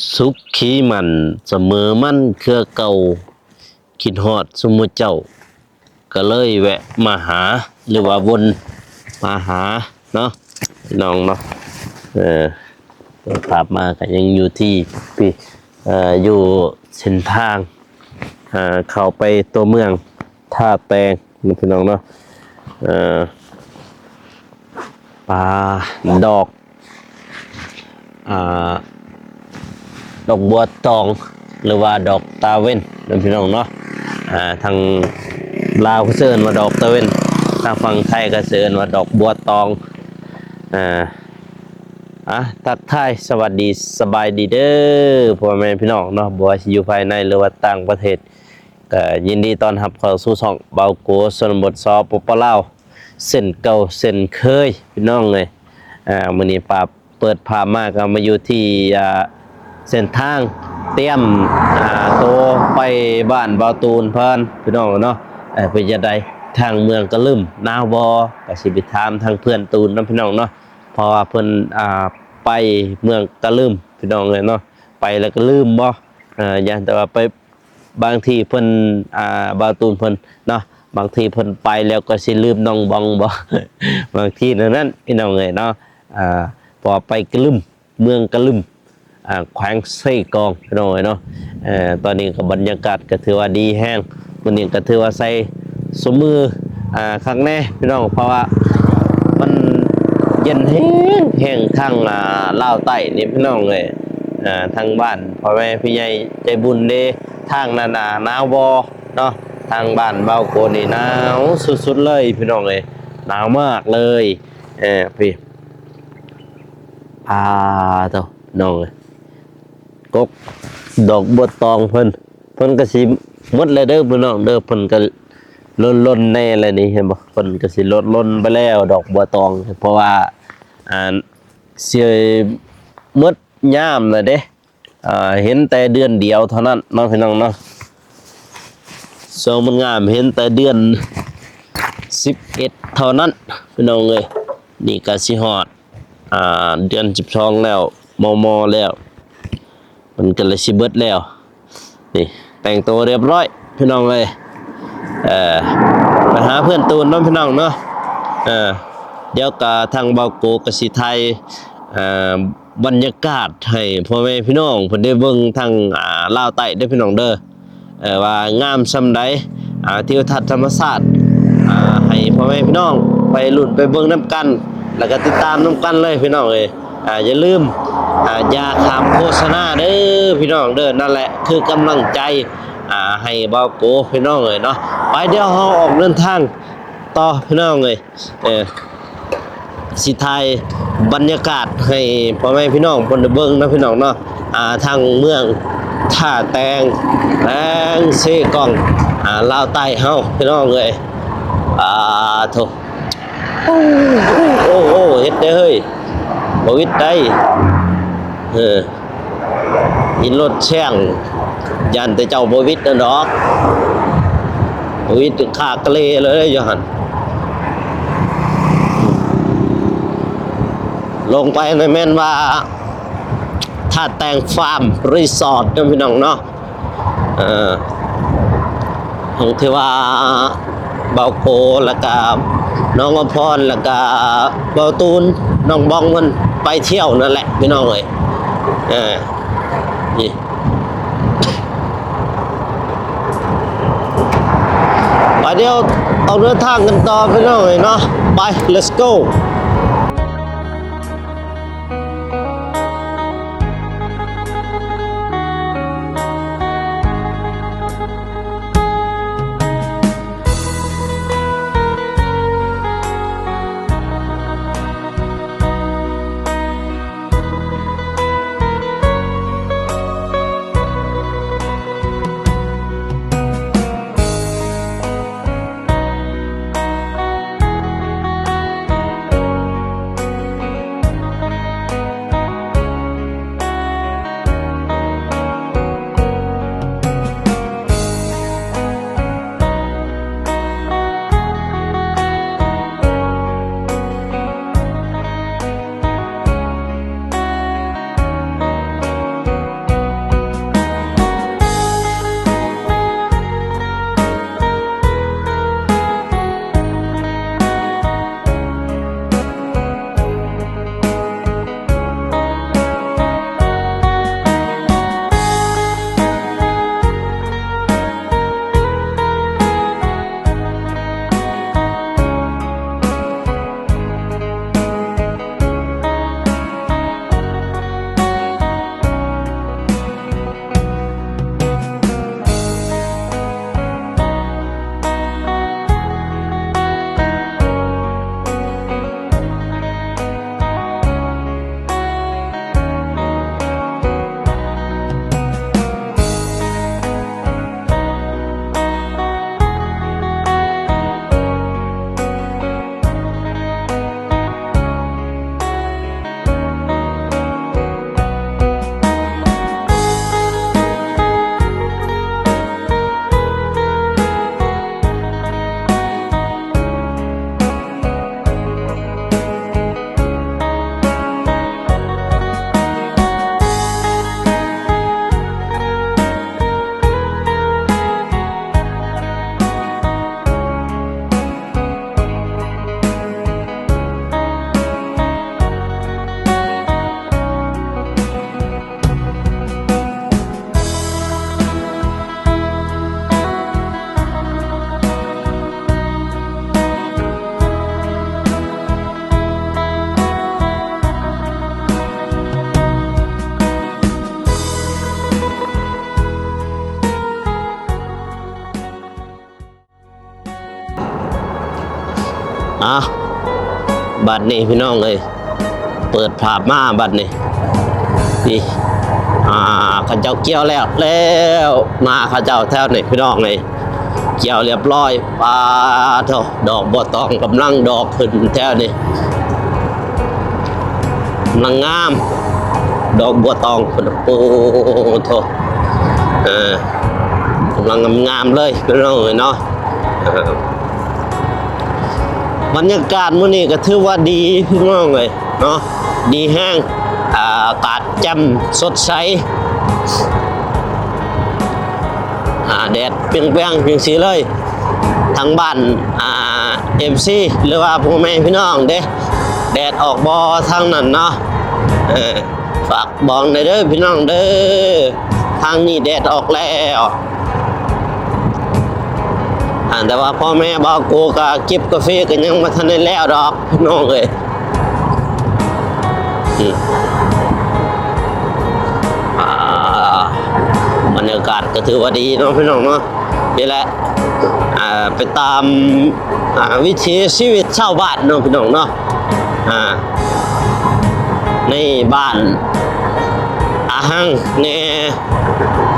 ສຸກຄີໝັ້ນສະເໝີໝັ້ນເຄືອເກົ່າ ຄິດຮອດຊຸມໝູ່ເຈົ້າ ກໍເລີຍແວະມາຫາ ຫຼືວ່າວົນມາຫາເນາະ ພີ່ນ້ອງເນາະ. ເອີ ເປີດພາບມາກໍຍັງຢູ່ທີ່ ເອີ ຢູ່ເສັ້ນທາງ ເອີ ເຂົ້າໄປຕົວເມືອງທ່າແຕງເນາະ ພີ່ນ້ອງເນາະ. ເອີ ປາ ດອກ ອ່າ ດອກບົວຕອງ ຫຼືວ່າດອກຕາເວັນເນາະ ພີ່ນ້ອງເນາະ. ອ່າ ທາງລາວເຂົາເອີ້ນວ່າດອກຕາເວັນ ທາງຝັ່ງໄທກໍເອີ້ນວ່າດອກບົວຕອງ. ອ່າ ອ່ະ ທັກທາຍສະຫວັດດີ ສະບາຍດີເດີ ພໍ່ແມ່ພີ່ນ້ອງເນາະ ບໍ່ວ່າຊິຢູ່ພາຍໃນ ຫຼືວ່າຕ່າງປະເທດ ກໍຍິນດີຕ້ອນຮັບເຂົ້າສູ່ຊ່ອງບ່າວໂກຊົນນະບົດ ສປປ ລາວ ເຊັ່ນເກົ່າເຊັ່ນເຄີຍ ພີ່ນ້ອງເອີຍ. ອ່າ ມື້ນີ້ປາ ເປີດພາບມາກໍມາຢູ່ທີ່ ອ່າ ເສັ້ນທາງຕຽມ ອ່າ ໂຕໄປບ້ານບ່າວຕູນເພິ່ນ ພີ່ນ້ອງເນາະ. ເອີ ເປັນຈັ່ງໃດ ທາງເມືອງກະລຶມ ໜາວບໍ່? ກໍຊິໄປຖາມທາງເພື່ອນຕູນເນາະ ພີ່ນ້ອງເນາະ ເພາະວ່າເພິ່ນ ອ່າ ໄປເມືອງກະລຶມ ພີ່ນ້ອງເອີຍເນາະ. ໄປແລ້ວກໍລືມບໍ່? ເອີ ຢ້ານແຕ່ວ່າໄປ ບາງທີເພິ່ນ ອ່າ ບ່າວຕູນເພິ່ນເນາະ ບາງທີເພິ່ນໄປແລ້ວກໍຊິລືມນ້ອງບອງບໍ່ ບາງທີແນວນັ້ນ ພີ່ນ້ອງເອີຍເນາະ. ອ່າ ເພາະວ່າໄປກະລຶມ ເມືອງກະລຶມ ອ່າ ແຂວງເຊກອງ ພີ່ນ້ອງເອີຍເນາະ. ເອີ ຕອນນີ້ກໍບັນຍາກາດກໍຖືວ່າດີແຮງ ມື້ນີ້ກໍຖືວ່າໃສ່ຊຸມມື ອ່າ ຄັກແນ່ ພີ່ນ້ອງ ເພາະວ່າມັນເຢັນແຮງໆ ທາງ ອ່າ ລາວໃຕ້ນີ້ ພີ່ນ້ອງເອີຍ. ອ່າ ທາງບ້ານພໍ່ແມ່ຜູ້ໃຫຍ່ໃຈບຸນເດ້ ທາງນັ້ນ ອ່າ ໜາວບໍ່ເນາະ? ທາງບ້ານບ່າວໂກນີ້ໜາວສຸດໆເລີຍ ພີ່ນ້ອງເອີຍ ໜາວມາກເລີຍ. ເອີ ພີ້ ອາ ໂທ້ ນ້ອງເອີຍ ກົກດອກບົວຕອງເພິ່ນ ເພິ່ນກໍຊິໝົດແລ້ວເດີ ພີ່ນ້ອງເດີ. ເພິ່ນກໍຫຼົ່ນໆແດ່ແລ້ວນີ້ ເຫັນບໍ່? ເພິ່ນກໍຊິຫຼົ່ນໆໄປແລ້ວ ດອກບົວຕອງ ເພາະວ່າ ອ່າ ຊິໝົດຍາມແລ້ວເດ້. ອ່າ ເຫັນແຕ່ເດືອນດຽວເທົ່ານັ້ນເນາະ ພີ່ນ້ອງເນາະ. ຊ່ວງມັນງາມເຫັນແຕ່ເດືອນສິບເອັດເທົ່ານັ້ນ ພີ່ນ້ອງເອີຍ. ນີ້ກໍຊິຮອດ ອ່າ ເດືອນສິບສອງແລ້ວ ມໍ່ໆແລ້ວ ມັນກໍເລີຍຊິເບິດແລ້ວ. ນີ້ແຕ່ງໂຕຮຽບຮ້ອຍ ພີ່ນ້ອງເອີຍ. ເອີ ໄປຫາເພື່ອນຕູນເນາະ ພີ່ນ້ອງເນາະ. ເອີ ດຽວກໍທາງບ່າວໂກກໍຊິຖ່າຍ ເອີ ບັນຍາກາດໃຫ້ພໍ່ແມ່ພີ່ນ້ອງເພິ່ນໄດ້ເບິ່ງທາງ ອ່າ ລາວໃຕ້ເດີ ພີ່ນ້ອງເດີ ເອີ ວ່າງາມສ່ຳໃດ ອ່າ ທິວທັດທຳມະຊາດ ອ່າ ໃຫ້ພໍ່ແມ່ພີ່ນ້ອງໄປລຸ້ນໄປເບິ່ງນຳກັນ ແລ້ວກໍຕິດຕາມນຳກັນເລີຍ ພີ່ນ້ອງເອີຍ. ອ່າ ຢ່າລືມ ອ່າ ຢ່າຂ້າມໂຄສະນາເດີ ພີ່ນ້ອງເດີ. ນັ້ນແຫຼະຄືກຳລັງໃຈ ອ່າ ໃຫ້ບ່າວໂກ ພີ່ນ້ອງເອີຍເນາະ. ໄປ ດຽວເຮົາອອກເດີນທາງຕໍ່ ພີ່ນ້ອງເອີຍ. ເອີ ຊິຖ່າຍບັນຍາກາດໃຫ້ພໍ່ແມ່ພີ່ນ້ອງເພິ່ນໄດ້ເບິ່ງເນາະ ພີ່ນ້ອງເນາະ. ອ່າ ທາງເມືອງທ່າແຕງ ແຂວງເຊກອງ ອ່າ ລາວໃຕ້ເຮົາ ພີ່ນ້ອງເອີຍ. ອາ ໂທ້ ໂອ້ ໂອ້ ເຮັດໄດ້ເຮີ້ຍ ບໍ່ຫວິດໄດ້ ເອີ. ຂີ່ລົດແຊງ ຢ້ານແຕ່ເຈົ້າບໍ່ຫວິດນັ້ນດອກ ບໍ່ຫວິດຄາກະເລເລີຍຢູ່ຫັ້ນ. ລົງໄປນີ້ແມ່ນວ່າ ທ່າແຕງຟາມຣີສອດເນາະ ພີ່ນ້ອງເນາະ. ເອີ ທີ່ວ່າບ່າວໂກ ແລ້ວກະນ້ອງອຳພອນ ແລ້ວກະບ່າວຕູນ ນ້ອງບອງ ເພິ່ນໄປທ່ຽວນັ້ນແຫຼະ ພີ່ນ້ອງເອີຍ. ເອີ ນີ້ ໄປ ດຽວອອກເດີນທາງກັນຕໍ່ ພີ່ນ້ອງເອີຍເນາະ. ໄປ ເລັດໂກ. ບັດນີ້ພີ່ນ້ອງເອີຍ ເປີດພາບມາບັດນີ້ ນີ້ ອ່າ ເຂົາເຈົ້າກ່ຽວແລ້ວ ແລ້ວນາເຂົາເຈົ້າແຖວນີ້ພີ່ນ້ອງເອີຍ ກ່ຽວລຽບຮ້ອຍ. ປາໂທ້ ດອກບົວຕອງກຳລັງດອກຂຶ້ນແຖວນີ້ ກຳລັງງາມ ດອກບົວຕອງພຸ້ນ ໂອ້ໂທ້ ເອີ ກຳລັງງາມໆເລີຍພີ່ນ້ອງເອີຍເນາະ. ເອີ ບັນຍາກາດມື້ນີ້ກໍຖືວ່າດີພີ່ນ້ອງເອີຍເນາະ ດີແຮງ ອາກາດແຈ່ມສົດໃສ ອາແດດປ່ຽງໆຈັ່ງຊີ້ເລີຍ ທາງບ້ານ ອາ ເອັຟຊີ ຫຼືວ່າພໍ່ແມ່ພີ່ນ້ອງເດ້ ແດດອອກບໍ່ທາງນັ້ນເນາະ? ເອີ ຝາກບອກແດ່ເດີພີ່ນ້ອງເດີ ທາງນີ້ແດດອອກແລ້ວ ອາ ແຕ່ວ່າພໍ່ແມ່ບ່າວໂກກະເກັບກາເຟກໍຍັງບໍ່ທັນໄດ້ແລ້ວດອກພີ່ນ້ອງເອີຍ. ອາ ບັນຍາກາດກໍຖືວ່າດີເນາະພີ່ນ້ອງເນາະ. ນີ້ແຫຼະ ອ່າ ໄປຕາມ ອ່າ ວິຖີຊີວິດຊາວບ້ານເນາະພີ່ນ້ອງເນາະ ອ່າ ໃນບ້ານອາຫັງແດ່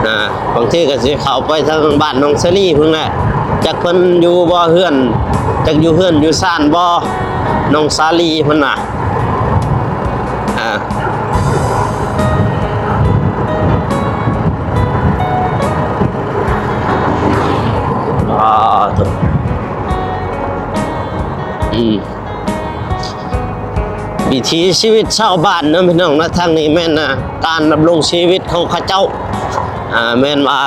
ອ່າ ບາງທີກໍຊິເຂົ້າໄປທາງບ້ານນ້ອງສາລີພຸ້ນແຫຼະ ຈັກເພິ່ນຢູ່ບໍ່ເຮືອນ ຈັກຢູ່ເຮືອນຢູ່ຊານບໍ່ ນ້ອງສາລີເພິ່ນວ່າ ອ່າ ອ່າ ໂທ້ ອືມ ວິຖີຊີວິດຊາວບ້ານເນາະພີ່ນ້ອງເນາະ ທາງນີ້ແມ່ນ ອ່າ ການດຳລົງຊີວິດຂອງເຂົາເຈົ້າ ອ່າ ແມ່ນວ່າ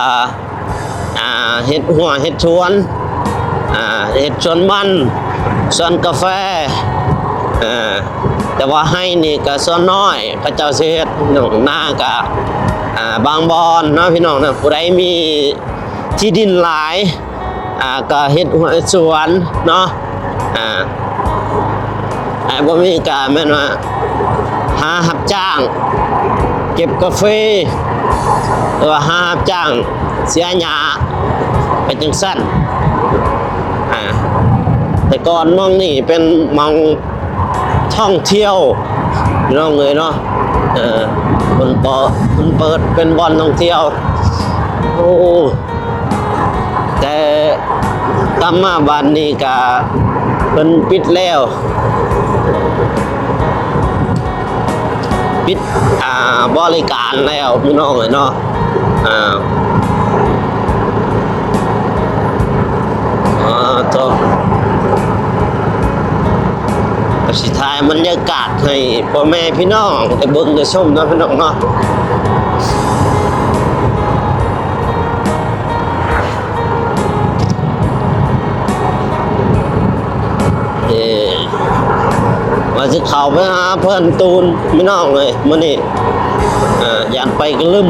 ອ່າ ເຮັດຮົ້ວເຮັດສວນ ອ່າ ເຮັດສວນມັນ ສວນກາແຟ ເອີ ແຕ່ວ່າໄຮ່ນີ້ກໍສ່ວນນ້ອຍ ເຂົາເຈົ້າຊິເຮັດ ນາກໍ ອ່າ ບາງບ່ອນເນາະພີ່ນ້ອງເນາະ ຜູ້ໃດມີທີ່ດິນຫຼາຍ ອ່າ ກໍເຮັດຮົ້ວເຮັດສວນເນາະ ອ່າ ໃຜບໍ່ມີກໍແມ່ນວ່າຫາຮັບຈ້າງເກັບກາເຟ ຫຼືວ່າຫາຮັບຈ້າງເສຍຫຍ້າ ໄປຈັ່ງຊັ້ນ ອ່າ ແຕ່ກ່ອນໝ່ອງນີ້ເປັນໝ່ອງທ່ອງທ່ຽວ ພີ່ນ້ອງເອີຍເນາະ ເອີ ເພິ່ນເປີດ ເພິ່ນເປີດເປັນບ່ອນທ່ອງທ່ຽວ ໂອ້ ແຕ່ກັບມາບາດນີ້ກະເພິ່ນປິດແລ້ວ ປິດ ອ່າ ບໍລິການແລ້ວພີ່ນ້ອງເອີຍເນາະ ອ່າ ອ່າ ໂທ້ ກໍຊິຖ່າຍບັນຍາກາດໃຫ້ພໍ່ແມ່ພີ່ນ້ອງໄດ້ເບິ່ງໄດ້ຊົມເນາະ ພີ່ນ້ອງເນາະ. ເອີ ວ່າຊິເຂົ້າໄປຫາເພື່ອນຕູນພີ່ນ້ອງເອີຍ ມື້ນີ້ ເອີ ຢ້ານໄປກະລຶ້ມ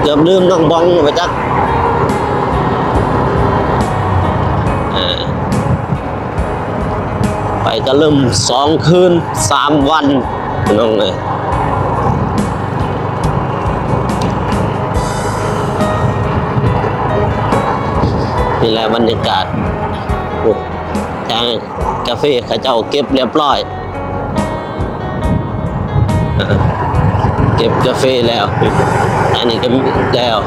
ເກືອບລືມນ້ອງບອງໄປຈັກ ເອີ ໄປກະລຶ້ມສອງຄືນສາມວັນ ພີ່ນ້ອງເອີຍ ນີ້ແຫຼະບັນຍາກາດ ໂອ້ ທາງກາເຟເຂົາເຈົ້າເກັບລຽບຮ້ອຍ ເກັບກາເຟແລ້ວ ອັນນີ້ກໍແລ້ວ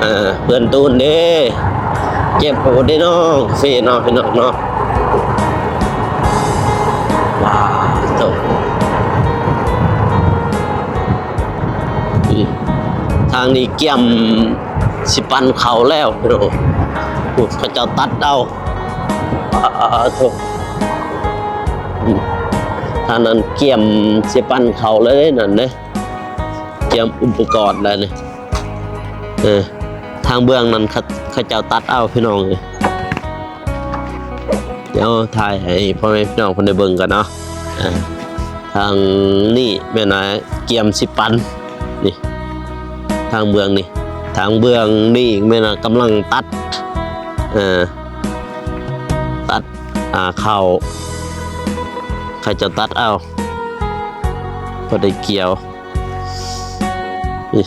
ເອີ ເພື່ອນຕູນເດ້ ເກັບເອົາເດ້ເນາະ ກາເຟເນາະ ພີ່ນ້ອງເນາະ. ວ້າວ ໂທ້ ທາງນີ້ກຽມຊິປັ່ນເຂົ້າແລ້ວພີ່ນ້ອງ ເຂົາເຈົ້າຕັດເອົາ ອ້າ ໂທ້ ທາງນັ້ນກຽມຊິປັ່ນເຂົ້າແລ້ວເດ້ ນັ້ນເດ້ ກຽມອຸປະກອນແລ້ວນີ້ ເອີ ທາງເບື້ອງນັ້ນເຂົາ ເຂົາເຈົ້າຕັດເອົາ ພີ່ນ້ອງເອີຍ. ດຽວຖ່າຍໃຫ້ພໍ່ແມ່ພີ່ນ້ອງເພິ່ນໄດ້ເບິ່ງກັນເນາະ ເອີ ທາງນີ້ແມ່ນວ່າກຽມຊິປັ່ນ ນີ້ ທາງເບື້ອງນີ້ ທາງເບື້ອງນີ້ແມ່ນວ່າກຳລັງຕັດ ເອີ ຕັດ ອ່າ ເຂົ້າ ເຂົາເຈົ້າຕັດເອົາ ພໍໄດ້ກ່ຽວ ນີ້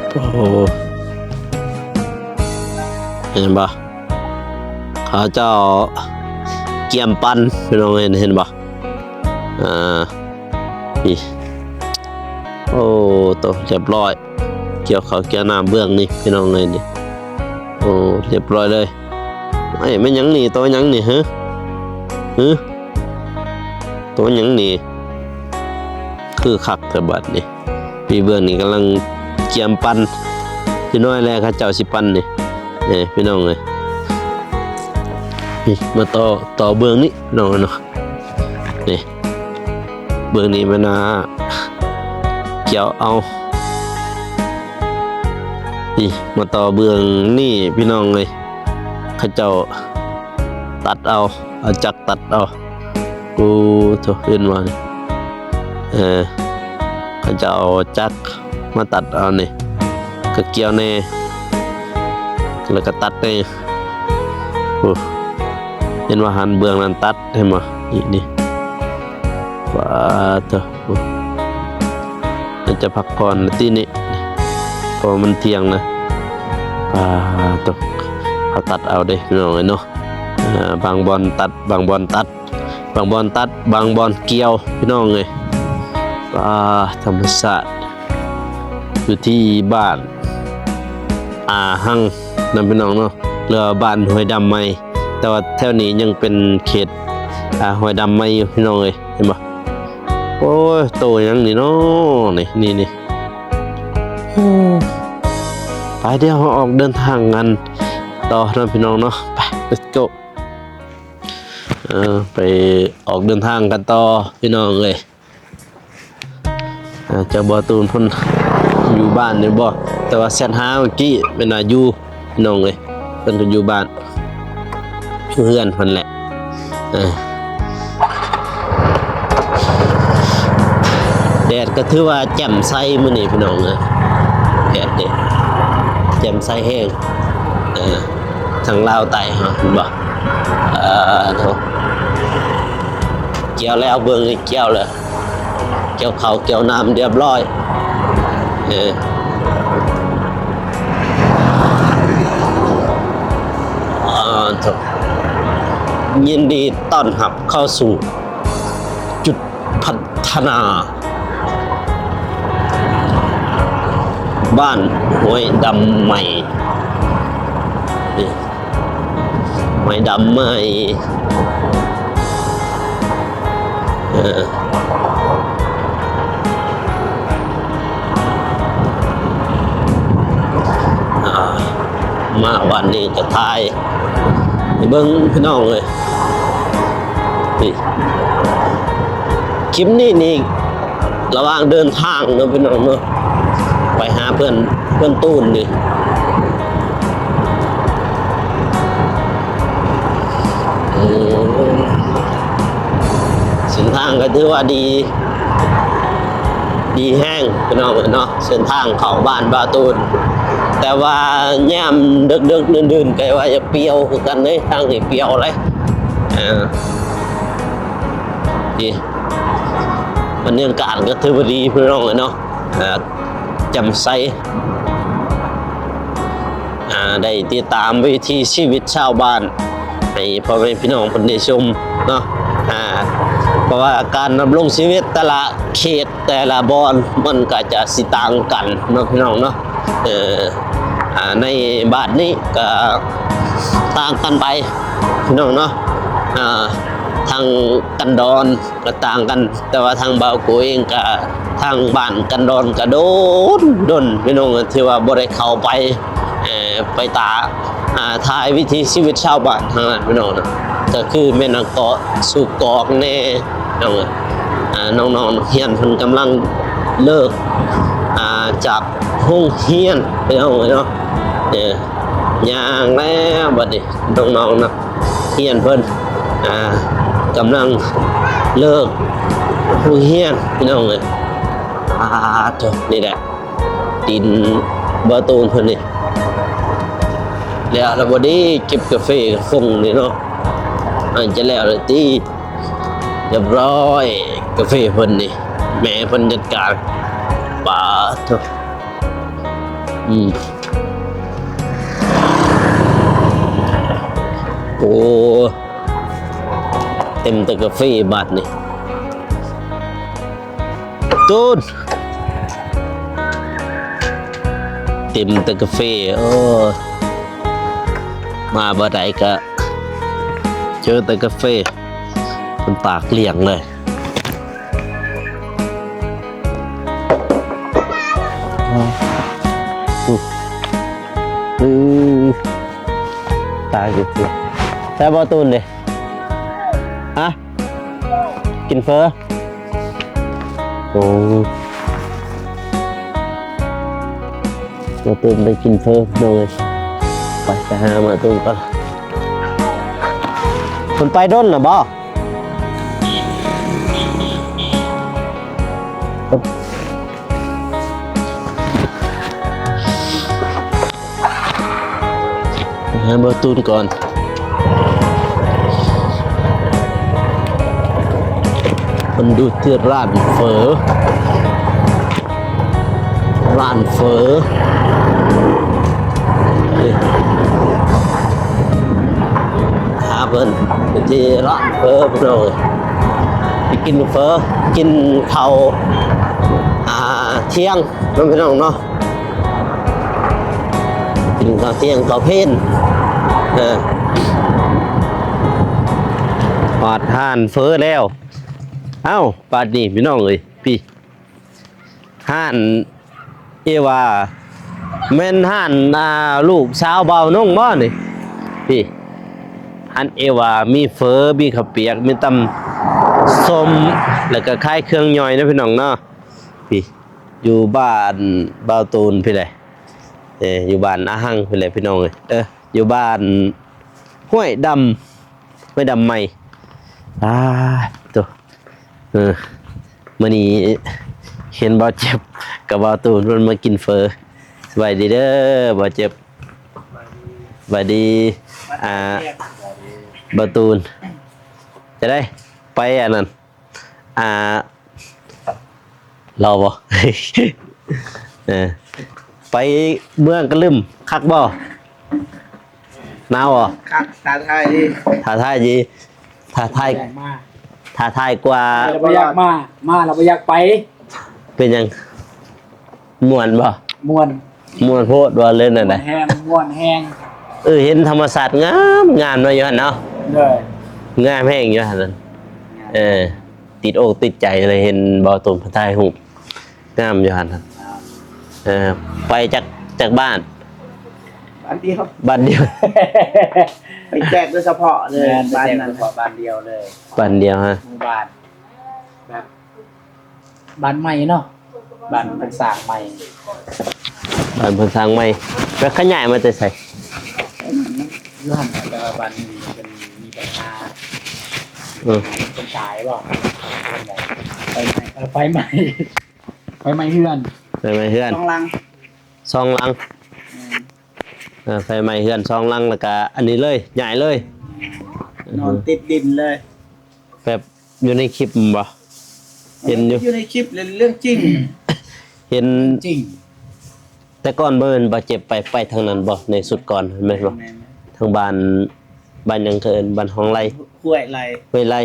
ໂອ້ ເຫັນບໍ່? ເຂົາເຈົ້າກຽມປັ່ນ ພີ່ນ້ອງເຫັນ ເຫັນບໍ່? ອ່າ ນີ້ ໂອ້ ໂຕ ຮຽບຮ້ອຍ ກ່ຽວເຂົ້າກ່ຽວນ້ຳເບື້ອງນີ້ ພີ່ນ້ອງເອີຍ ນີ້ ໂອ້ ຮຽບຮ້ອຍເລີຍ. ເອີຍ ແມ່ນຫຍັງນີ້? ໂຕຫຍັງນີ້? ຫື? ຫື? ໂຕຫຍັງນີ້? ຄືຄັກແທ້ບາດນີ້. ພີ່ເບື້ອງນີ້ກຳລັງກຽມປັ່ນ ອີກໜ້ອຍແລ້ວເຂົາເຈົ້າຊິປັ່ນນີ້ ເອີ ພີ່ນ້ອງເອີຍ. ນີ້ ມາຕໍ່ ຕໍ່ເບື້ອງນີ້ ພີ່ນ້ອງເນາະ. ນີ້ ເບື້ອງນີ້ມັນ ອ່າ ກ່ຽວເອົາ ນີ້ ມາຕໍ່ເບື້ອງນີ້ ພີ່ນ້ອງເອີຍ. ເຂົາເຈົ້າຕັດເອົາ ເອົາຈັກຕັດເອົາ. ໂອ້ ໂທ້ ເຫັນບໍ່ນີ້? ເອີ ເຂົາເຈົ້າເອົາຈັກມາຕັດເອົານີ້ ກະກ່ຽວແດ່ ແລ້ວກະຕັດແດ່. ໂອ້ ເຫັນວ່າຫັ້ນ ເບື້ອງນັ້ນຕັດ ເຫັນບໍ່? ນີ້ ນີ້ ປາດໂທ້ ໂອ້ ໜ້າຈະພັກຜ່ອນລະຕິນີ້ ເພາະວ່າມັນທ່ຽງນະ. ປາດໂທ້ ເຂົາຕັດເອົາເດ້ ພີ່ນ້ອງເອີຍເນາະ. ອ່າ ບາງບ່ອນຕັດ ບາງບ່ອນຕັດ ບາງບ່ອນຕັດ ບາງບ່ອນກ່ຽວ ພີ່ນ້ອງເອີຍ. ອ່າ ທຳມະຊາດ ຢູ່ທີ່ບ້ານອາຮັງນະ ພີ່ນ້ອງເນາະ ຫຼືວ່າບ້ານຫ້ວຍດຳໃໝ່ ແຕ່ວ່າແຖວນີ້ຍັງເປັນເຂດ ອ່າ ຫ້ວຍດຳໃໝ່ຢູ່ ພີ່ນ້ອງເອີຍ. ເຫັນບໍ່? ໂອ້ຍ ໂຕຫຍັງນີ້ເນາະ ນີ້ ນີ້ ນີ້. ໄປ ດຽວເຮົາອອກເດີນທາງກັນຕໍ່ເນາະ ພີ່ນ້ອງເນາະ. ໄປ let's go. ເອີ ໄປອອກເດີນທາງກັນຕໍ່ ພີ່ນ້ອງເອີຍ. ອ່າ ຈັກບໍ່ ຕູນເພິ່ນຢູ່ບ້ານຢູ່ບໍ່? ແຕ່ວ່າແຊັດຫາເມື່ອກີ້ແມ່ນວ່າຢູ່ ພີ່ນ້ອງເອີຍ. ເພິ່ນກໍຢູ່ບ້ານ ຢູ່ເຮືອນເພິ່ນແຫຼະ. ເອີ ແດດກໍຖືວ່າແຈ່ມໃສມື້ນີ້ ພີ່ນ້ອງເອີຍ. ແດດເດ ແຈ່ມໃສແຮງ. ເອີ ທາງລາວໃຕ້ເຮົາ ເຫັນບໍ່? ເອີ ໂທ້ ກ່ຽວແລ້ວ ເບິ່ງນີ້ ກ່ຽວແລ້ວ ກ່ຽວເຂົ້າກ່ຽວນ້ຳຮຽບຮ້ອຍ. ເອີ ອ່າ ໂທ້ ຍິນດີຕ້ອນຮັບເຂົ້າສູ່ຈຸດພັດທະນາບ້ານຫ້ວຍດຳໃໝ່. ໄມ້ດຳໄມ້ ເອີ ອ່າ ມາວັນນີ້ກະຖ່າຍໃຫ້ເບິ່ງ ພີ່ນ້ອງເອີຍ. ນີ້ ຄລິບນີ້ນີ້ ລະຫວ່າງເດີນທາງເນາະ ພີ່ນ້ອງເນາະ ໄປຫາເພື່ອນ ເພື່ອນຕູນນີ້ ເອີ ເສັ້ນທາງກໍຖືວ່າດີ ດີແຮງ ພີ່ນ້ອງເອີຍເນາະ ເສັ້ນທາງເຂົ້າບ້ານບ່າວຕູນ. ແຕ່ວ່າຍາມເດິກໆ ດື່ນໆ ກໍວ່າຈະປ່ຽວຄືກັນເດ້ ທາງນີ້ປ່ຽວເລີຍ ເອີ ນີ້ ບັນຍາກາດກໍຖືວ່າດີ ພີ່ນ້ອງເອີຍເນາະ ອ່າ ແຈ່ມໃສ ອ່າ ໄດ້ຕິດຕາມວິຖີຊີວິດຊາວບ້ານໃຫ້ພໍ່ແມ່ພີ່ນ້ອງເພິ່ນໄດ້ຊົມເນາະ ອ່າ ເພາະວ່າການດຳລົງຊີວິດແຕ່ລະເຂດ ແຕ່ລະບ່ອນມັນກໍຈະຊິຕ່າງກັນເນາະ ພີ່ນ້ອງເນາະ. ເອີ ອ່າ ໃນບາດນີ້ກໍຕ່າງກັນໄປ ພີ່ນ້ອງເນາະ ອ່າ ທາງກັນດອນກໍຕ່າງກັນ ແຕ່ວ່າທາງບ່າວໂກເອງກໍ ທາງບ້ານກັນດອນກໍດົນ ດົນ ພີ່ນ້ອງ ທີ່ວ່າບໍ່ໄດ້ເຂົ້າໄປ ເອີ ໄປຕາ ອ່າ ຖ່າຍວິຖີຊີວິດຊາວບ້ານທາງນັ້ນ ພີ່ນ້ອງເນາະ ກໍຄືແມ່ນເກາະສູ່ກອກແດ່ ພີ່ນ້ອງເອີຍ ອ່າ ນ້ອງໆ ນັກຮຽນເພິ່ນກຳລັງເລີກ ອ່າ ຈາກໂຮງຮຽນ ພີ່ນ້ອງເອີຍເນາະ ເອີ ຍ່າງແລ້ວບັດນີ້ ນ້ອງໆ ນັກຮຽນເພິ່ນ ອ່າ ກຳລັງເລີກໂຮງຮຽນ ພີ່ນ້ອງເອີຍ. ອ່າ ໂທ້ ນີ້ແຫຼະ ດິນບ່າວຕູນເພິ່ນນີ້ ແລ້ວລະບໍ່ເດ້ ເກັບກາເຟກະຟົງນີ້ເນາະ ອັນຈະແລ້ວລະຕິ ຮຽບຮ້ອຍ ກາເຟເພິ່ນນີ້ ແມ່ເພິ່ນຈັດການ ປາດໂທ້ ອືມ. ໂອ້ ເຕັມແຕ່ກາເຟບາດນີ້ ຕູນ ເຕັມແຕ່ກາເຟ. ໂອ້ ມາບ່ອນໃດກະເຈີແຕ່ກາເຟ ເພິ່ນຕາກລ້ຽງເລີຍ. ອື ຕາຍ ແຊບບໍ່ຕູນເດ? ຮະ? ກິນເຝີ? ໂອ້ ມາຕູນໄປກິນເຝີ ພີ່ນ້ອງເອີຍ. ໄປ ໄປຫາມາຕູນກ່ອນ. ເພິ່ນໄປດົນລະບໍ່? ຫາບໍ່ຕູນກ່ອນ. ເພິ່ນຢູ່ທີ່ຮ້ານເຝີ ຮ້ານເຝີ ນີ້ ຫາເພິ່ນຢູ່ທີ່ຮ້ານເຝີ ພີ່ນ້ອງເອີຍ. ໄປກິນເຝີ ກິນເຂົ້າ ອ່າ ທ່ຽງເນາະ ພີ່ນ້ອງເນາະ. ກິນເຂົ້າທ່ຽງເຂົ້າເພນ ເອີ ຮອດຮ້ານເຝີແລ້ວ. ເອົ້າ ບາດນີ້ພີ່ນ້ອງເອີຍ ພີ້ ຮ້ານເອວາ ແມ່ນຮ້ານ ອ່າ ລູກສາວບ່າວນົງບໍ່ນີ້? ພີ້ ຮ້ານເອວາ ມີເຝີ ມີເຂົ້າປຽກ ມີຕຳສົ້ມ ແລ້ວກະຂາຍເຄື່ອງຍ່ອຍເນາະ ພີ່ນ້ອງເນາະ. ພີ້ ຢູ່ບ້ານບ່າວຕູນພີ້ແຫຼະ ເອີ ຢູ່ບ້ານອາຮັງພີ້ແຫຼະ ພີ່ນ້ອງເອີຍ. ເອີ ຢູ່ບ້ານຫ້ວຍດຳ ຫ້ວຍດຳໃໝ່. ອາ ໂຕ ເອີ ມື້ນີ້ເຫັນບ່າວເຈັບກັບບ່າວຕູນເພິ່ນມາກິນເຝີ. ສະບາຍດີເດີບ່າວເຈັບ. ສະບາຍດີ ອ່າ ບ່າວຕູນ ຈະໄດ້ໄປອັນນັ້ນ ອ່າ ລາວບໍ່? ເອີ ໄປເມືອງກະລຶມ ຄັກບໍ່? ໜາວບໍ່? ຄັກ ທ້າທາຍດີ ທ້າທາຍດີ ທ້າທາຍ ຢາກມາ ທ້າທາຍກວ່າ ແລ້ວບໍ່ຢາກມາ ມາແລ້ວບໍ່ຢາກໄປ. ເປັນຫຍັງ? ມ່ວນບໍ່? ມ່ວນ ມ່ວນໂພດບໍ່ ຫຼືແນວໃດ? ມ່ວນແຮງ ມ່ວນແຮງ. ເອີ ເຫັນທຳມະຊາດງາມໆເນາະ ຢູ່ຫັ້ນເນາະ. ໂດຍ ງາມແຮງຢູ່ຫັ້ນ. ເອີ ຕິດອົກຕິດໃຈເລີຍ ເຫັນບ່າວຕູນເພິ່ນຖ່າຍຮູບ ງາມຢູ່ຫັ້ນ. ເອີ ໄປຈັກ ຈັກບ້ານ? ບ້ານດຽວ ບ້ານດຽວ ໄປແຈກໂດຍສະເພາະເລີຍ. ແມ່ນ ໄປແຈກໂດຍສະເພາະ ບ້ານດຽວເລີຍ ບ້ານດຽວ. ຮະ ໝູ່ບ້ານ ແບບ ບ້ານໃໝ່ເນາະ ບ້ານເພິ່ນສ້າງໃໝ່. ບ້ານເພິ່ນສ້າງໃໝ່ ແລ້ວຂະຫຍາຍມາແຕ່ໃສ? ຢູ່ຫັ້ນ ແຕ່ວ່າບ້ານນີ້ເພິ່ນມີບັນຫາ. ເອີ ເພິ່ນຕາຍບໍ່? ໄຟໄໝ້ ເອີ ໄຟໄໝ້ ໄຟໄໝ້ເຮືອນ ໄຟໄໝ້ເຮືອນ ສອງຫຼັງ ສອງຫຼັງ. ແມ່ນ ເອີ ໄຟໄໝ້ເຮືອນສອງຫຼັງ ແລ້ວກະອັນນີ້ເລີຍ ຍ້າຍເລີຍ ນອນຕິດດິນເລີຍ. ແບບຢູ່ໃນຄລິບແມ່ນບໍ່? ເຫັນຢູ່ ຢູ່ໃນຄລິບ ເລື່ອງຈິງ ເຫັນຈິງ. ແຕ່ກ່ອນບໍ່ແມ່ນບ່າວເຈັບໄປ ໄປທາງນັ້ນບໍ່ ໃນຊຸດກ່ອນແມ່ນບໍ່? ແມ່ນໆ ທາງບ້ານ ບ້ານຫຍັງເຂົາເອີ້ນ ບ້ານຫ້ວຍໄລ່ ຫ້ວຍໄລ່ ຫ້ວຍໄລ່.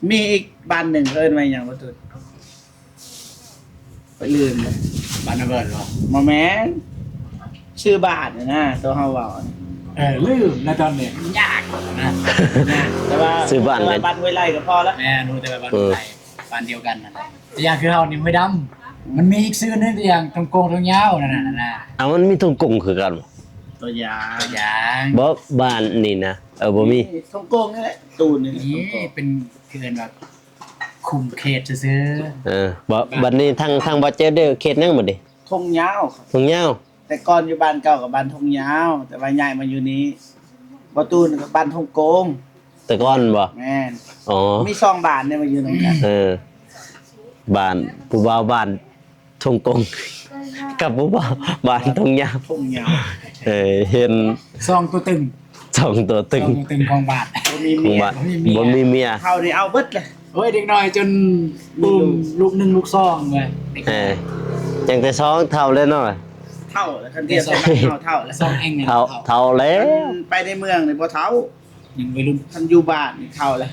ມີອີກບ້ານໜຶ່ງເຂົາເອີ້ນວ່າຫຍັງ ບໍ່ຕູນ? ຂ້ອຍລືມແລ້ວ. ບ້ານນາເບີດບໍ່? ບໍ່ແມ່ນ ຊື່ບ້ານນະ ໂຕເຮົາເວົ້າ. ເອີ ລືມແລ້ວຕອນນີ້ ຍາກນະ ແຕ່ວ່າຊື່ບ້ານ ແຕ່ວ່າບ້ານຫ້ວຍໄລ່ກໍພໍລະ. ແມ່ນ ຮູ້ແຕ່ວ່າບ້ານຫ້ວຍໄລ່ ເອີ ບ້ານດຽວກັນນັ້ນແຫຼະ. ຢ່າງຄືເຮົານີ້ ຫ້ວຍດຳ ມັນມີອີກຊື່ໜຶ່ງ ຢ່າງທົ່ງໂກງທົ່ງຍາວນັ້ນນະ. ເອົ້າ ມັນມີທົ່ງໂກງຄືກັນບໍ່? ຕົວຢ່າງ ຕົວຢ່າງ ບໍ່ ບ້ານນີ້ນະ. ເອີ ບໍ່ມີ ທົ່ງໂກງນີ້ແຫຼະ ຕູນນີ້ແຫຼະ. ນີ້ເປັນ ຄືເອີ້ນວ່າ ຄຸມເຂດຊື່ໆ. ເອີ ບໍ່ ບ້ານ ບັດນີ້ທາງ ທາງບ່າວເຈັບເດ້ ເຂດຫຍັງບັດນີ້? ທົ່ງຍາວ ທົ່ງຍາວ. ແຕ່ກ່ອນຢູ່ບ້ານເກົ່າກໍບ້ານທົ່ງຍາວ ແຕ່ວ່າຍ້າຍມາຢູ່ນີ້. ບ່າວຕູນກໍບ້ານທົ່ງໂກງ ແຕ່ກ່ອນບໍ່? ແມ່ນ. ອໍ ມີສອງບ້ານເດ້ມາຢູ່ນຳກັນ. ເອີ ບ້ານຜູ້ບ່າວບ້ານທົ່ງໂກງ ກັບຜູ້ບ່າວບ້ານທົ່ງຍາວ ທົ່ງຍາວ. ເອີ ເຫັນສອງຕົວຕຶງ ສອງຕົວຕຶງ ສອງຕົວຕຶງຂອງບ້ານ ຂອງບ້ານ ບໍ່ມີເມຍ ບໍ່ມີເມຍ. ເຮົານີ້ເອົາເບິດເລີຍ. ໂອ້ຍ ເດັກນ້ອຍຈົນອຸ້ມລູກໜຶ່ງລູກສອງເວີຍ. ເອີ ຍັງແຕ່ສອງ ເຖົ້າແລ້ວເນາະ. ເຖົ້າແລ້ວ ຄັນທຽບໃສ່ເຮົາເຖົ້າແລ້ວ ສອງແຫ່ງ ເຖົ້າ ເຖົ້າແລ້ວ. ໄປໃນເມືອງນີ້ບໍ່ເຖົ້າ ຍັງໄວລຸ້ນ ຄັນຢູ່ບ້ານນີ້ເຖົ້າແລ້ວ.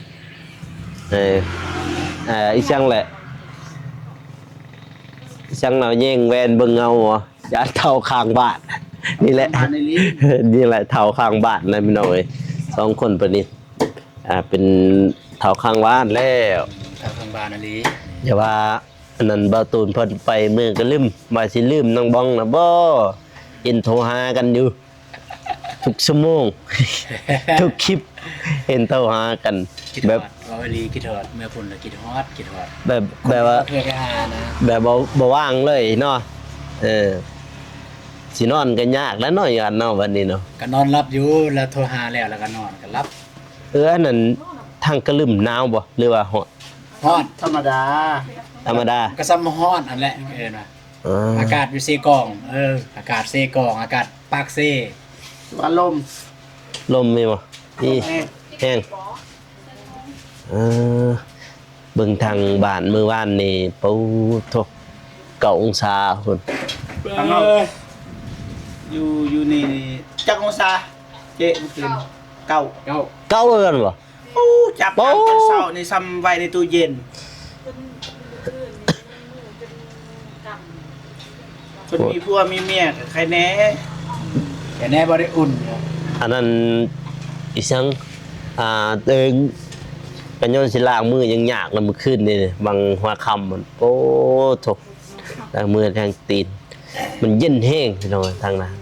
ເອີ ເອີ ອີ່ຫຍັງແຫຼະ ອີ່ຫຍັງເນາະ ແຍງແວ່ນເບິ່ງເງົາບໍ? ຢ້ານເຖົ້າຂ້າງບ້ານ ນີ້ແຫຼະ ຂ້າງບ້ານອີ່ຫຼີ ນີ້ແຫຼະເຖົ້າຂ້າງບ້ານນະ ພີ່ນ້ອງເອີຍ. ສອງຄົນປານນີ້ ອ່າ ເປັນເຖົ້າຂ້າງບ້ານແລ້ວ ເຖົ້າຂ້າງບ້ານອີ່ຫຼີ ຢ່າວ່າ ອັນນັ້ນ ບ່າວຕູນເພິ່ນໄປເມືອງກະລຶມ ວ່າຊິລືມນາງບອງນະບໍ່ ເຫັນໂທຫາກັນຢູ່ທຸກຊົ່ວໂມງ ທຸກຄລິບ ເຫັນໂທຫາກັນ ຄິດຮອດ ແບບ ເວົ້າອີ່ຫຼີ ຄິດຮອດ ເມືອພຸ້ນລະຄິດຮອດ ຄິດຮອດ ແບບ ແບບວ່າ ຄົນທີ່ບໍ່ເຄີຍໄປຫານະ ແບບບໍ່ ບໍ່ວ່າງເລີຍເນາະ. ເອີ ຊິນອນກໍຍາກແລ້ວເນາະ ຍານເນາະ ບັດນີ້ເນາະ ກໍນອນຫຼັບຢູ່ ລະໂທຫາແລ້ວ ລະກໍນອນ ກໍຫຼັບ. ເອີ ອັນນັ້ນ ທາງກະລຶມໜາວບໍ່ ຫຼືວ່າຮ້ອນ? ຮ້ອນ ທຳມະດາ ທຳມະດາ ກໍສ່ຳຮ້ອນຫັ້ນແຫຼະ ເອີ້ນວ່າ ເອີ ອາກາດຢູ່ເຊກອງ ເອີ ອາກາດເຊກອງ ອາກາດປາກເຊ ວ່າລົມ ລົມມີບໍ່? ມີ ແຮງ ແຮງ ເອີ ເບິ່ງທາງບ້ານມື້ວານນີ້ ໂອ້ໂທ້ ເກົ້າອົງສາພຸ້ນ ເອີ ຢູ່ ຢູ່ນີ້ ຈັກອົງສາ ເຈ ເມື່ອຄືນ ເກົ້າ ເກົ້າ ເກົ້າຄືກັນບໍ່? ໂອ້ ຈັບ ໂອ້ ຕອນເຊົ້ານີ້ສ່ຳໄວ້ໃນຕູ້ເຢັນ ເພິ່ນມີຜົວມີເມຍກໍໄຄແດ່ ໄຄແດ່ບໍ່ໄດ້ອຸ່ນ. ອັນນັ້ນ ອີສັງ ອ່າ ເອີ ກະຍ້ອນຊິລ້າງມືຍັງຍາກນະ ມື້ຄືນນີ້ ຫວ່າງຫົວຄ່ຳ ໂອ້ໂທ້ ລ້າງມືແທງຕີນ ມັນເຢັນແຮງ ພີ່ນ້ອງ ທາງນັ້ນ.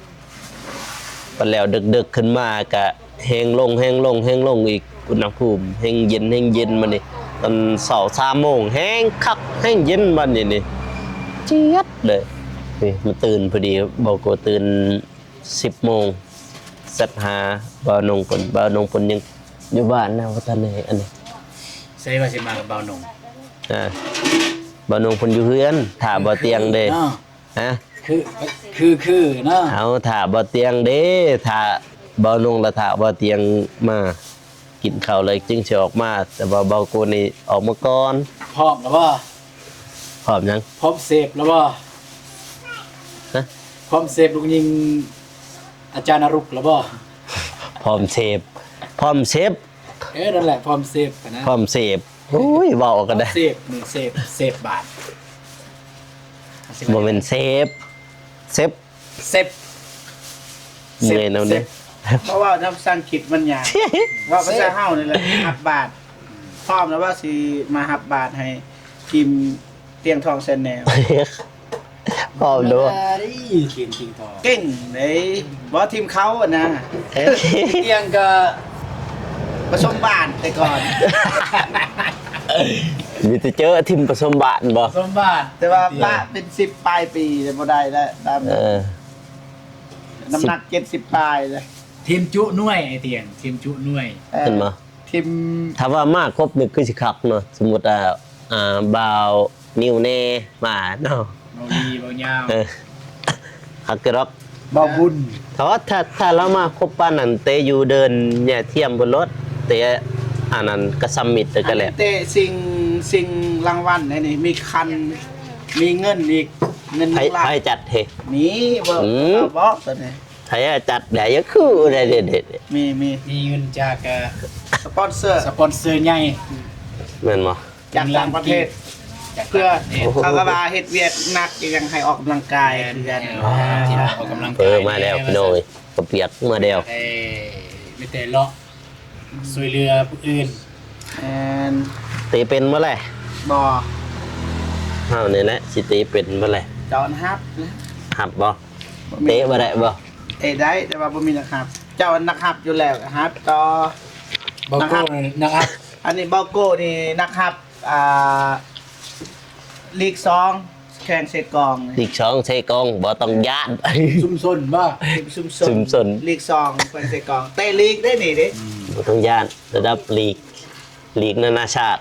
ບັດແລ້ວເດິກໆຂຶ້ນມາກະແຮງລົງ ແຮງລົງ ແຮງລົງອີກ ອຸນຫະພູມແຮງເຢັນ ແຮງເຢັນ. ບັດນີ້ຕອນເຊົ້າສາມໂມງແຮງຄັກແຮງເຢັນ ບັດນີ້ນີ້ ຈຽດເລີຍ. ນີ້ມາຕື່ນພໍດີ ບໍ່ກໍຕື່ນສິບໂມງ ແຊັດຫາບ່າວນົງເພິ່ນ ບ່າວນົງເພິ່ນຍັງຢູ່ບ້ານນະ ບໍ່ທັນໄດ້ອັນນີ້. ໃສວ່າຊິມາກັບບ່າວນົງ? ອ່າ ບ່າວນົງເພິ່ນຢູ່ເຮືອນ ຖ້າບໍ່ຕຽງເດ້. ຮະ ຄື ຄື ຄືເນາະ ເອົາ ຖ້າບໍ່ຕຽງເດ້ ຖ້າບໍ່ນຸ່ງ ແລະ ຖ້າບໍ່ຕຽງມາກິນເຂົ້າ ແລ້ວຈຶ່ງຊິອອກມາ ແຕ່ວ່າບໍ່ກຸນນີ້ອອກມາກ່ອນ. ພ້ອມແລ້ວບໍ່? ພ້ອມຫຍັງ? ພ້ອມເສບແລ້ວບໍ່? ຮະ? ພ້ອມເສບລູກຍິງອາຈານນະລຸກແລ້ວບໍ່? ພ້ອມເສບ ພ້ອມເສບ ເອີ ນັ້ນແຫຼະ ພ້ອມເສບຫັ້ນນະ ພ້ອມເສບ. ໂອ້ຍ ເວົ້າກໍໄດ້ ເສບ ເສບ ເສບບາດ ບໍ່ແມ່ນເຊບ ເຊັບ ເຊັບ ເມື່ອຍນຳເດ້ ເຊັບ ເພາະວ່ານຳພາສາອັງກິດມັນຍາກ ເວົ້າພາສາເຮົານີ້ແຫຼະ ຮັບບາດ. ພ້ອມແລ້ວວ່າຊິມາຮັບບາດໃຫ້ທີມ ຕຽງທອງແຊນແນວ ພ້ອມເດີ ເກັ່ງເກັ່ງເກັ່ງເກັ່ງ ເກັ່ງເດ້ ບໍ່ທີມເຂົາຫັ້ນນະ ຕຽງກໍປະສົມບ້ານແຕ່ກ່ອນ ມີແຕ່ເຈີທີມປະສົມບ້ານບໍ່? ປະສົມບ້ານ ແຕ່ວ່າປະເປັນສິບປາຍປີແລ້ວ ບໍ່ໄດ້ແລ້ວ ຕາມ ເອີ ນ້ຳໜັກເຈັດສິບປາຍແລ້ວ ທີມຈຸໜ່ວຍ ໄອ້ຕຽງ ທີມຈຸໜ່ວຍ ເອີ ເຫັນບໍ່? ທີມ ຖ້າວ່າມາຄົບນີ້ຄືຊິຄັກເນາະ ສົມມຸດວ່າ ອ່າ ບ່າວນິວແນ່ມາເນາະ ເບົາລີ ເບົາຍາວ ເອີ ຄັກຢູ່ດອກ ເບົາບຸນ ຖ້າວ່າ ຖ້າ ຖ້າລາວມາຄົບປານນັ້ນ ເຕະຢູ່ເດີ່ນຫຍ້າທຽມພຸ້ນໂລດ ເຕະອັນນັ້ນກະຊຳມິດ ເອີ ກະແລ້ວ ອັນນີ້ເຕະຊິງ ຊິງລາງວັນໄດ໋ນີ້ ມີຄັນ ມີເງິນອີກ ເງິນ ໃຜ ໜຶ່ງລ້ານ ໃຜຈັດເຮ? ມີບໍ່ ອືມ ບອກຕົວນີ້ ໃຜຈັດໄດ້ ຄືໄດ້ເດັດໆ ມີ ມີ ມີເງິນຈາກ ເອີ ສະປອນເຊີ ສະປອນເຊີໃຫຍ່ ແມ່ນບໍ່? ຈາກຕ່າງປະເທດ ຈາກຕ່າງປະເທດ ເພື່ອ ໂອ້ໂຫ ເຂົາກໍວ່າເຮັດວຽກໜັກ ຍັງໃຫ້ອອກກຳລັງກາຍ ແມ່ນ ຄືກັນ ແມ່ນ ອອກກຳລັງກາຍ ເອີ ມາແລ້ວ ແມ່ນ ພີ່ນ້ອງເອີຍ ເຂົາປຽກມາແລ້ວ ເອີ ມີແຕ່ເລາະ ຊ່ວຍເຫຼືອຜູ້ອື່ນ ແມ່ນ ເຕະເປັນບໍ່ແລະ? ບໍ່ ເຮົານີ້ແຫຼະຊິເຕະເປັນບໍ່ແລະ? ເຈົ້າຫັ້ນຮັບ ຮັບບໍ່? ບໍ່ມີ ເຕະບໍ່ໄດ້ບໍ່? ເຕະໄດ້ ແຕ່ວ່າບໍ່ມີນັກຮັບ ເຈົ້າອັນນັກຮັບຢູ່ແລ້ວ ຮັບຕໍ່ ເບົາໂກ້ ນັກຮັບ ນັກຮັບ ອັນນີ້ເບົາໂກ້ນີ້ນັກຮັບ ອ່າ ລີກສອງ ແຂວງເຊກອງ ລີກສອງເຊກອງ ບໍ່ຕ້ອງຢ້ານ ຊຸມຊົນບໍ່? ຊຸມຊົນ ຊຸມຊົນ ລີກສອງ ແຂວງເຊກອງ ເຕະລີກໄດ້ນີ້ເດ້ ອືມ ບໍ່ຕ້ອງຢ້ານ ລະດັບລີກ ລີກນານາຊາດ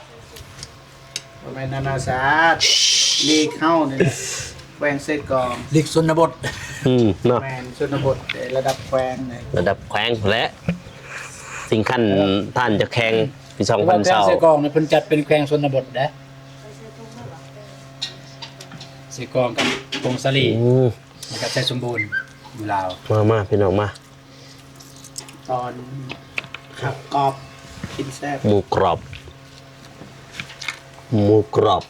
ບໍ່ແມ່ນນານາຊາດ ລີກເຮົານີ້ແຫຼະ ແຂວງເຊກອງ ລີກຊົນນະບົດ ອືມ ເນາະ ແມ່ນ ຊົນນະບົດ ລະດັບແຂວງນີ້ ລະດັບແຂວງພຸ້ນແຫຼະ ຊິງຂັ້ນທ່ານຈະແຂ່ງປີສອງພັນຊາວ ແຂວງເຊກອງນີ້ເພິ່ນຈັດເປັນແຂວງຊົນນະບົດເດ້ ເຊກອງກັບຜົ້ງສາລີ ອືມ ແລ້ວກໍໄຊສົມບູນ ຢູ່ລາວ ມາ ມາ ພີ່ນ້ອງມາ ຕອນ ຄັກກອບ ກິນແຊບ ໝູກຣອບ ໝູກຣອບ.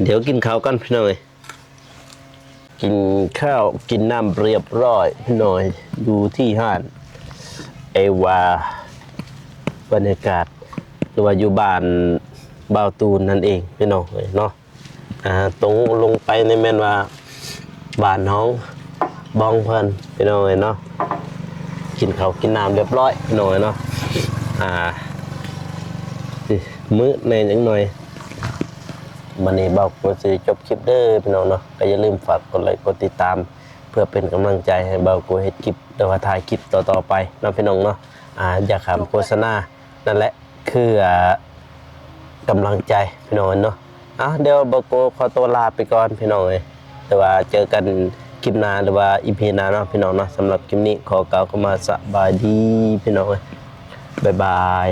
ດຽວກິນເຂົ້າກັນພີ່ນ້ອງເອີຍ. ກິນເຂົ້າກິນນ້ຳຮຽບຮ້ອຍພີ່ນ້ອງເອີຍ ຢູ່ທີ່ຮ້ານເອວາ ບັນຍາກາດ ຫຼືວ່າຢູ່ບ້ານບ່າວຕູນນັ້ນເອງພີ່ນ້ອງເອີຍເນາະ. ອ່າ ຕົງລົງໄປນີ້ແມ່ນວ່າບ້ານນ້ອງບອງເພິ່ນພີ່ນ້ອງເອີຍເນາະ. ກິນເຂົ້າກິນນ້ຳຮຽບຮ້ອຍພີ່ນ້ອງເອີຍເນາະ. ອ່າ ມື້ແດ່ຈັກໜ່ອຍ. ບັດນີ້ບ່າວໂກຊິຈົບຄລິບເດີພີ່ນ້ອງເນາະ. ກໍຢ່າລືມຝາກກົດໄລກົດຕິດຕາມ ເພື່ອເປັນກຳລັງໃຈໃຫ້ບ່າວໂກເຮັດຄລິບ ຫຼືວ່າຖ່າຍຄລິບຕໍ່ໆໄປເນາະພີ່ນ້ອງເນາະ. ອ່າ ຢາກຂ້າມໂຄສະນາ ນັ້ນແຫຼະ ຄື ອ່າ ກຳລັງໃຈພີ່ນ້ອງເນາະ. ອ່າ ດຽວບ່າວໂກຂໍຕົວລາໄປກ່ອນພີ່ນ້ອງເອີຍ ແຕ່ວ່າເຈີກັນຄລິບໜ້າ ຫຼືວ່າອີພີໜ້າເນາະພີ່ນ້ອງເນາະ. ສຳລັບຄລິບນີ້ຂໍກ່າວຄຳວ່າສະບາຍດີພີ່ນ້ອງເອີຍ ບາຍບາຍ.